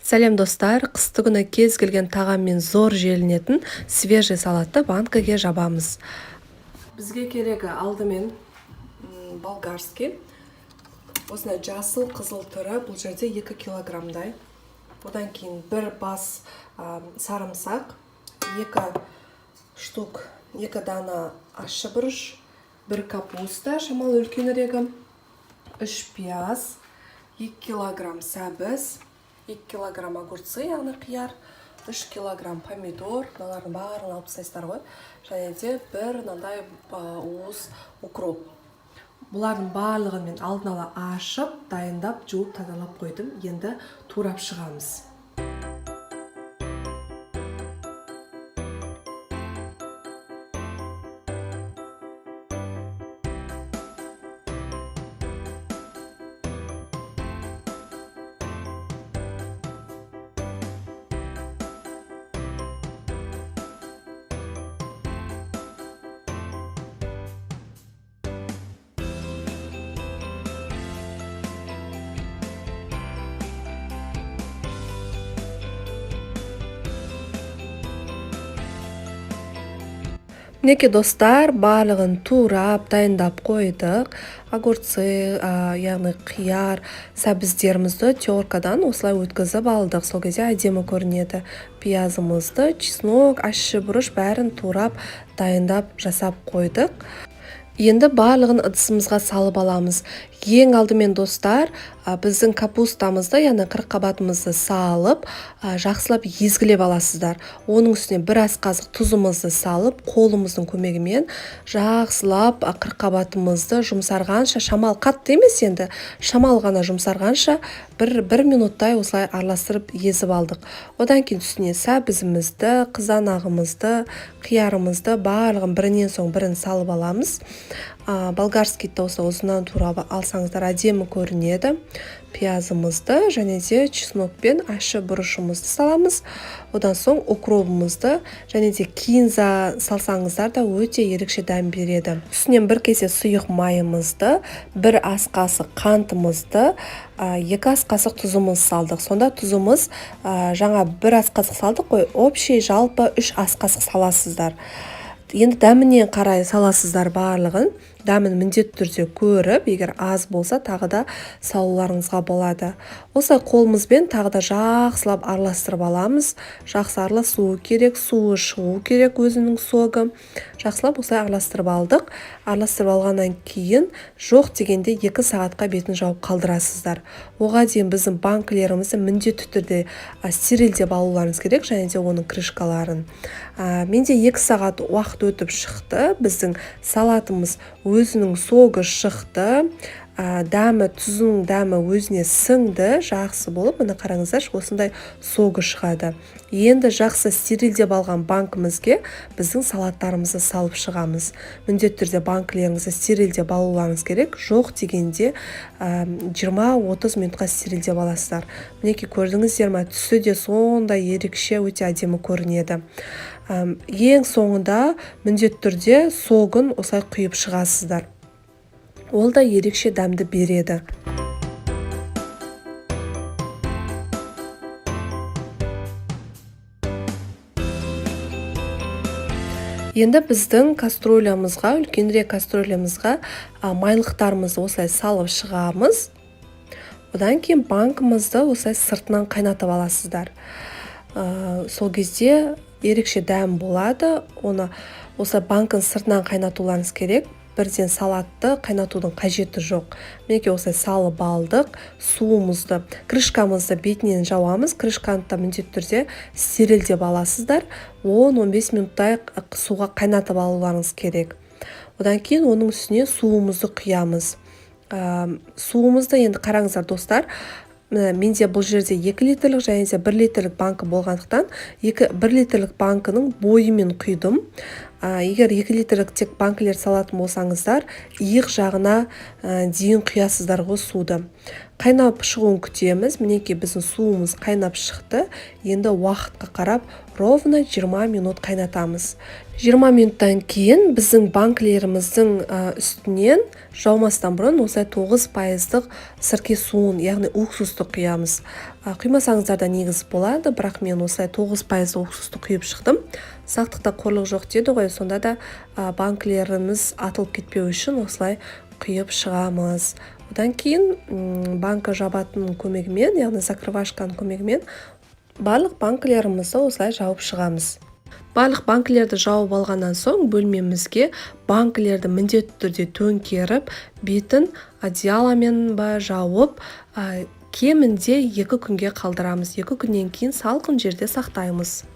Сәлем, достар! Қысты күні кез келген тағаммен зор желінетін свежий салатты банкіге жабамыз. Бізге керегі алдымен болгарский, осындай жасыл, қызыл түрі, бұл жерде 2 килограммдай. Одан кейін бір бас сарымсақ, екі штук, екі дана ащы бұрыш, бір капуста, шамалы үлкенірегі, үш пияз, 2 килограмм сәбіз, 2 килограмм огурцы, яғни қияр, 3 килограмм помидор, мыналардың барлығын алып тастайсыздар ғой, және де бір мынандай уыс укроп. Бұлардың барлығын мен алдын ала ашып, дайындап, жуып, тазалап қойдым. Енді турап шығамыз. Мінекей, достар, барлығын турап, дайындап қойдық. Огурцы, яғни қияр, сәбіздерімізді теркадан осылай өткізіп алдық, сол кезде әдемі көрінеді. Пиязымызды, чеснок, ащы бұрыш, бәрін турап, дайындап, жасап қойдық. Енді барлығын ыдысымызға салып аламыз. Ең алдымен, достар, біздің капустамызды, яғни қырыққабатымызды салып, жақсылап езгілеп аласыздар. Оның үстіне бір ас қасық тұзымызды салып, қолымыздың көмегімен жақсылап қырыққабатымызды жұмсарғанша, шамал, қатты емес енді, шамал ғана жұмсарғанша бір минуттай осылай араластырып, езіп алдық. Одан кейін үстіне сәбізімізді, қызанағымызды, қиярымызды, барлығын бірінен соң бірін салып аламыз. Болгарскийді осы ұзыннан турап алсаңыздар, әдемі көрінеді. Пиязымызды және де чеснок пен ащы бұрышымызды саламыз. Одан соң укробымызды және де кинза салсаңыздар да, өте ерекше дәм береді. Үстінен бір кесе сұйық майымызды, бір ас қасық қантымызды, 2 ас қасық тұзымыз салдық. Сонда тұзымыз, жаңа бір ас қасық салдық қой, общий, жалпы 3 ас қасық саласыздар. Енді дәміне қарай саласыздар барлығын. Дәмін міндетті түрде көріп, егер аз болса, тағы да салуларыңызға болады. Осылай қолымызбен тағы да жақсылап араластырып аламыз. Жақсы араласуы керек, суы шығу керек, өзінің согы. Жақсылап осылай араластырып алдық. Араластырып алғаннан кейін жоқ дегенде 2 сағатқа бетін жауып қалдырасыздар. Оған дейін біздің банкілерімізді міндетті түрде стерильдеп алуларыңыз керек және де оның крышкаларын. Менде 2 сағат уақыт өтіп шықты. Біздің салатымыз өзінің согы шықты, дәмі, тұзының дәмі өзіне сіңді жақсы болып. Міне, қараңыздаршы, осындай согы шығады. Енді жақсы стерильдеп алған банкімізге біздің салаттарымызды салып шығамыз. Міндетті түрде банкілеріңізді стерильдеп алуларыңыз керек. Жоқ дегенде 20-30 минутқа стерильдеп аласыздар. Мінекей, көрдіңіздер ма, түсі де сондай ерекше, өте әдемі көрінеді. Ең соңында міндетті түрде согын осылай құйып шығасыздар, ол да ерекше дәмді береді. Енді біздің кастрюлямызға, үлкенірек кастрюлямызға майлықтарымызды осылай салып шығамыз. Одан кейін банкімізді осылай сыртынан қайнатып аласыздар. Сол кезде ерекше дәм болады. Оны осылай банкінің сыртынан қайнатуларыңыз керек, бірден салатты қайнатудың қажеті жоқ. Мінекей, осылай салып алдық суымызды. Крышкамызды бетінен жауамыз. Крышканы да міндетті түрде стерильдеп аласыздар. 10-15 минуттай суға қайнатып алуларыңыз керек. Одан кейін оның үстіне суымызды құямыз. Суымызды енді қараңыздар, достар, менде бұл жерде 2 литрлік және де 1 литрлік банкі болғандықтан, 1 литрлік банкінің бойымен құйдым. Егер 2 литрлік тек банкілер салатын болсаңыздар, иық жағына дейін құясыздар ғой суды. Қайнап шығуын күтеміз. Мінекей, біздің суымыз қайнап шықты. Енді уақытқа қарап, ровно 20 минут қайнатамыз. 20 минуттан кейін біздің банкілеріміздің үстінен жаумастан бұрын осылай 9 пайыздық сірке суын, яғни уксусты құямыз. Құймасаңыздар да негізі болады, бірақ мен осылай 9% уксусты құйып шықтым. Сақтықта қорлық жоқ деді ғой, сонда да банкілеріміз атылып кетпеу үшін осылай құйып шығамыз. Одан кейін банка жабатын көмегімен, яғни закрывашканың көмегімен барлық банкілерімізді осылай жауып шығамыз. Барлық банкілерді жауып алғаннан соң, бөлмемізге банкілерді міндетті түрде төңкеріп, бетін одеяламен ба жауып, кемінде 2 күнге қалдырамыз. 2 күннен кейін салқын жерде сақтаймыз.